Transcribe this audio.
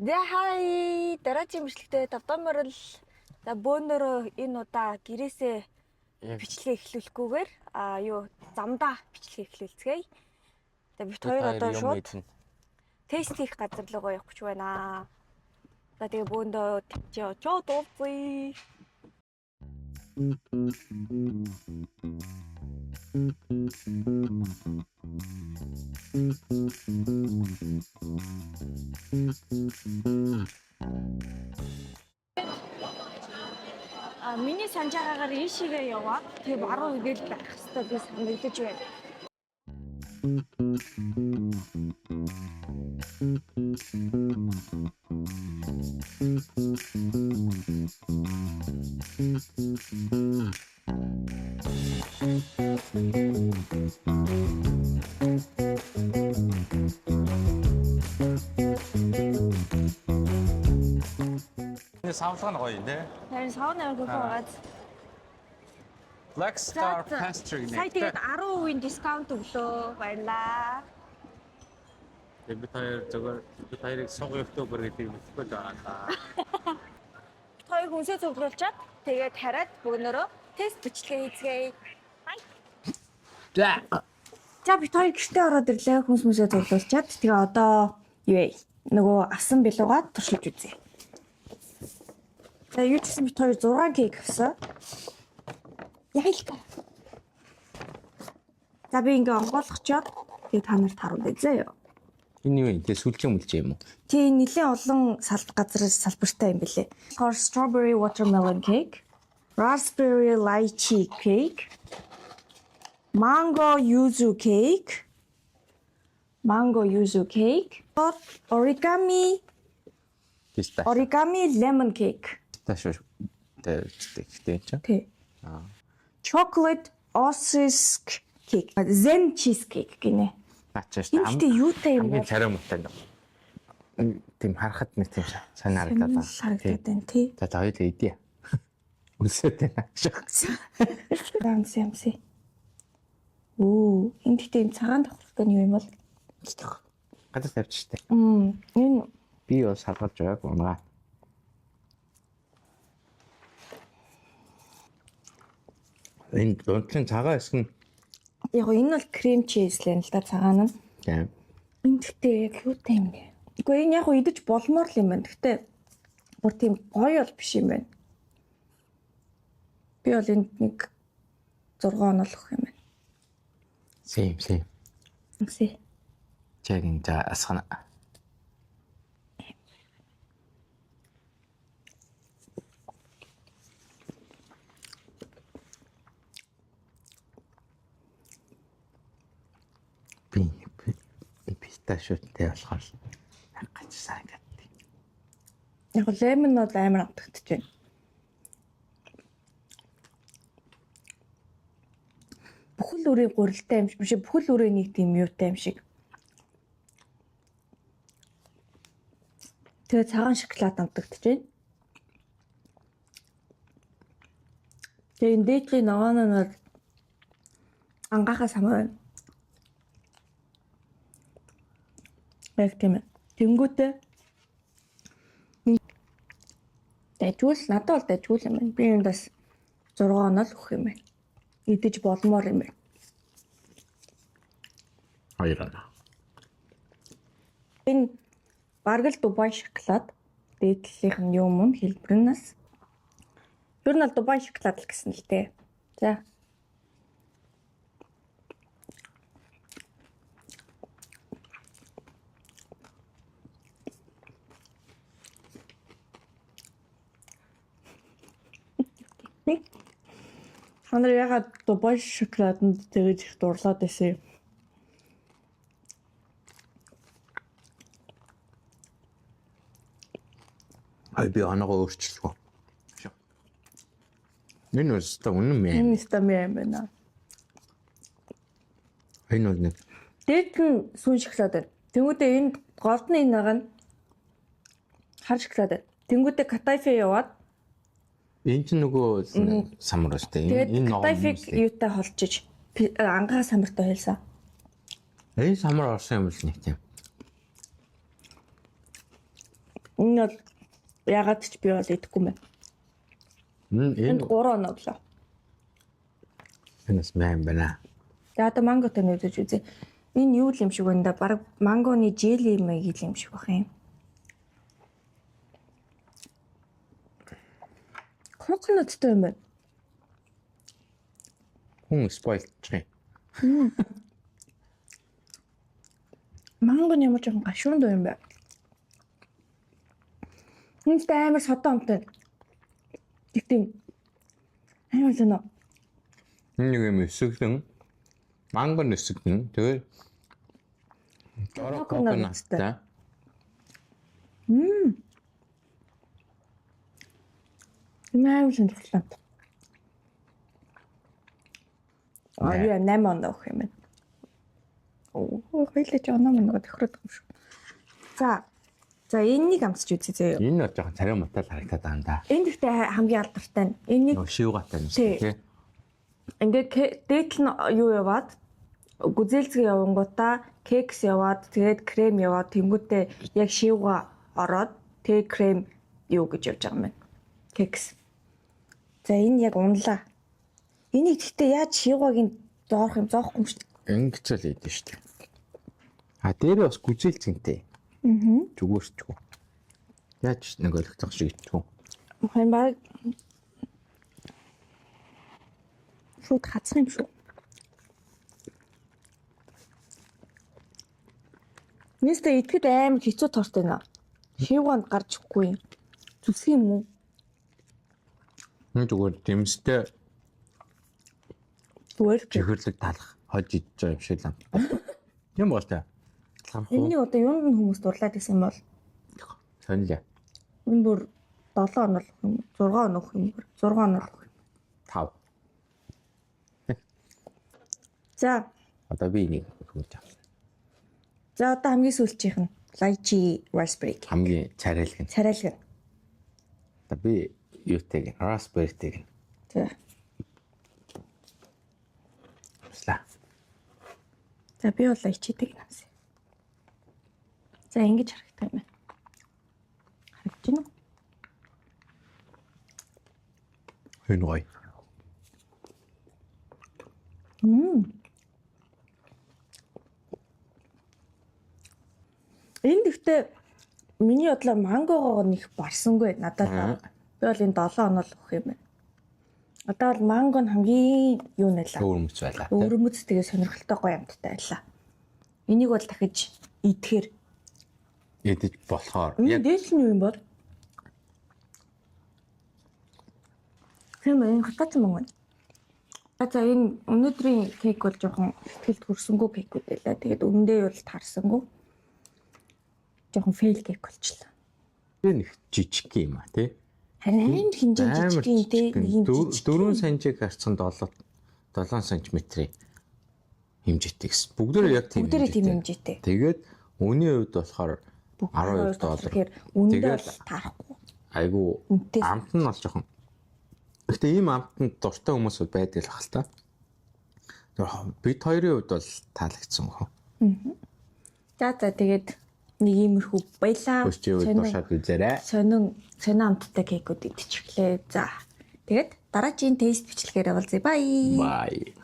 За хай, дараагийн бичлэгтээ тавтай морил. За бөөнөрөө энэ удаа гэрээсээ бичлэгээ эхлүүлэхгүйгээр юу замдаа бичлэгээ эхлүүлцгээе. За бид хоёр одоо шууд тест хийх газар руугаа явах гэж байна. За тэгээ бөөндөө тийч очоод уулзъя. А миний санаж байгаагаар ийшээгээ яваад тэгээ баруун игээл байх хэвээр би санагдаж байна. Энэ савлага нь гоё тий. Харин сав амар гүхэн байгааз. Black Star Pastry Сая тэгээд 10% discount өглөө. Баярлаа. Тэгээд бид хоёр зөвхөн бид хоёрыг сууг YouTuber гэдгийг мэдэхгүй л байгаа даа. Бид хоёр хүнсээ цуглуулчаад тэгээд хараад бөөнөрөө тест бичлэгээ хийцгээе. Бай. За. За бид хоёр гэртээ ороод ирлээ. Хүнс мүсээ цуглуулчаад тэгээ одоо юу вэ? Нөгөө авсан билугаа туршилж үзье. За юу ч гэсэн бид хоёр 6 кейк авсан. Яйлка. За би ингээ онгойлгочоод тэгээ та нарт харуулъя заяа. Энэ юу юм? Тэгээ сүлжээ мүлжээ юм уу? Тий, нэлээд олон газар салбартай юм бэлээ. Тэгэхээр strawberry watermelon cake, raspberry lychee cake, mango yuzu cake, mango yuzu cake, origami Писта. origami lemon cake. Писта шүү. Тэгээ чи. Тий. Chocolate ossesk cake. Zen cheesecake гинэ. Наачаа шүү. Энэ гэхдээ юутай юм Хамгийн бэ? царай муутай юм. Тийм харахад нэг тийм сайн харагдаад байна. Харагдаад байна тий. За за хоёулаа идье. Үлсээд байна. Амси амси. Оо, энэ гэхдээ энэ цагаан давхартай нь юу юм бол? Газар тавьчих штэ. Энэ Би бол шалгалж байгааг унгаа. Энэ дунтлын цагаан хэсэг нь яг гоо энэ бол крем чиз л юм л да цагаан нь. тийм Энэ гэхдээ яг юутай юм бэ? Үгүй энэ яг гоо идэж болмоор л юм байна. Гэхдээ бүр тийм гоё бол биш юм байна. Би бол энд нэг 6 онол өгөх юм байна. Same same. Амси. Яг энэ за асгана. Би писташиотой болохоор гач санагдаад. Яг гоо лемон бол амар амтагдчих байна. Бүхэл үрийн гурилтай юм шиг биш ээ, бүхэл үрээ нэг тийм юутай юм шиг. Тэгээ цагаан шоколад амтагдчих байна. Тэгээ энэ дээдлийн ногоон нь бол ангаахаас хамаа байна. Яг тийм ээ. Тэнгүүтээ дайжгүй л надад бол дайжгүй л юм байна. Би энд бас 6 онол өгөх юм байна. Идэж болмоор юм байна. Хоёр оноо. Энэ бараг л Дубай шоколад дээдлийнх нь юм юм хэлбэр нь бас ер нь бол Дубай шоколад л гэсэн л дээ. За. Та нар ягаад Дубай шоколаданд тэгэж их дурлаад байсан юм? Ай би оноогоо өөрчлөлгөө. Энэ өстө үнэн мэ. Энэ өстө мэ юм байна. Энэ бол нэг Дээд нь сүүн шоколад байна. Тэнгүүдээ энэ голд нь энэ байгаа нь хар шоколад байна. Тэнгүүдээ Катайфи яваад энэ чинь нөгөө самар өстэй. тэгээд Энэ ногоон. Катайфиг юутай холчиж ангаа самартай хойлсон. Энэ самар орсон юм л нэг тийм. Энэ бол ягаад ч би бол идэхгүй юм байна. Энэ Энд 3 оноо өглөө. Энэ бас мэн байна. За, одоо манготой нь үзэж үзье. Энэ юу л юм шиг байна да. Бараг мангоны желе юм аа юм шиг байх юм. Coconut тай юм байна. Хүн spoil чих юм. Манго нь ямар жоохон гашуун дуу юм бэ? Энэ ч амар содон амттай. Тэгтээ амар сонио. Энэ нэг юм өсөглөн, манго нь өсөглөн. Тэгээд дороо Coconut тай. coconut тай. Энэ амар сонирхолтой. Аа, яа, 8 оноо өгөх юм байна. Оо, хоёлаа ч оноо мөн тохироод байгаа юм шүү. За. За, энэнийг амсч үзье заяа. Энэ бол жоохон царай муутай л харагдаад байгаа юм да. Энэ гэхдээ хамгийн алдартай нь. Энийг Нөгөө шивгатай юм Тий. шиг, тий. Ингээд дээдл нь юу яваад, гүзээлзгээ явангуудаа кекс яваад, тэгээд крем яваад, тэнгүүтээ яг шивга ороод, тэгээд крем юу гэж явж байгаа юм байна. Кекс. За, энэ яг унлаа. Энийг гэхдээ яаж шивгагийн зоорох юм, зоохгүй юм шүү дээ. Ингэж л идэв шүү дээ. А, дээрээ бас гүзээлзгэнтэй. Аа. Зүгээрчгүй. Яаж нэг ойлгох шиг ичгүй. Харин баг шууд хацах юм шүү. Нэстэ идэхэд амар хэцүү торт байна. Шивгаанд гарч өгөхгүй юм. Зүсэх юм уу? Энэ зүгээр дэмстэй Зүгээр. чихэрлэг талах хож идэж байгаа юм шиг л юм. Тийм бол та. Талхах уу? Энэний одоо юунд нь хүмүүс дурлаад исэн бол? Сонь лээ. Энэ бүр 7 онол өгөх юм, 6 оноо өгөх юм. 6 онол өгөх юм. 5. За, Одоо би энийг өгч авсан. За, одоо хамгийн сүүлчийнх нь lychee raspberry. Хамгийн царайлаг нь. Царайлаг. Одоо би юутэйг, raspberry-тэйг нь. За. Туслаа. За, би бол lychee-тэйг нь авсан. За, ингэж харагдах юм байна. Харагдаж байна уу? Энэ гоё. Энэ гэхдээ миний бодлоор мангогоо нэг барсангүй надад. Би бол энэ 7 онол өгөх юм байна. Одоо бол манго нь хамгийн юу нэлээ. Өвөрмөц байлаа. Өвөрмөц, тэгээ сонирхолтой, гоё амттай байлаа. Энийг бол дахиж идэхээр Идэж болохоор яг дээш нь юу юм бол? Тийм ээ, энэ хатаач мөнгө. За, энэ өнөөдрийн кейк бол жоохон сэтгэлд хүрсэнгүү кейкүүд байлаа. Тэгээд өмнөдөө бол таарсангүй. Жоохон fail кейк болчихлоо. нэг жижиг юм а, тий. Харин амар хэмжээ жижиг юм, тий. Нэг юм жижиг. 4 сантиг харьцан 7 7 см-ийн хэмжээтэй гэсэн. Бүгдээрээ яг тийм. Бүгдээрээ тийм хэмжээтэй. Тэгээд үнийн хувьд болохоор 12 доллар. Тэгэхээр үнэндээ Тэгээд бол таарахгүй. Айгу Үнэтэй. амт нь бол жоохон. Гэхдээ ийм амтанд дуртай хүмүүс бол байдаг л бах л та. Бид хоёрын хувьд бол таалагдсан хөө. За, тэгээд нэг иймэрхүү баялаа. Өсч ивэл туршаад үзээрэй. Сонин сонин амттай кейкүүд идчихлээ. За. Тэгээд дараагийн taste бичлэгээр уулзъя. Bye. Bye.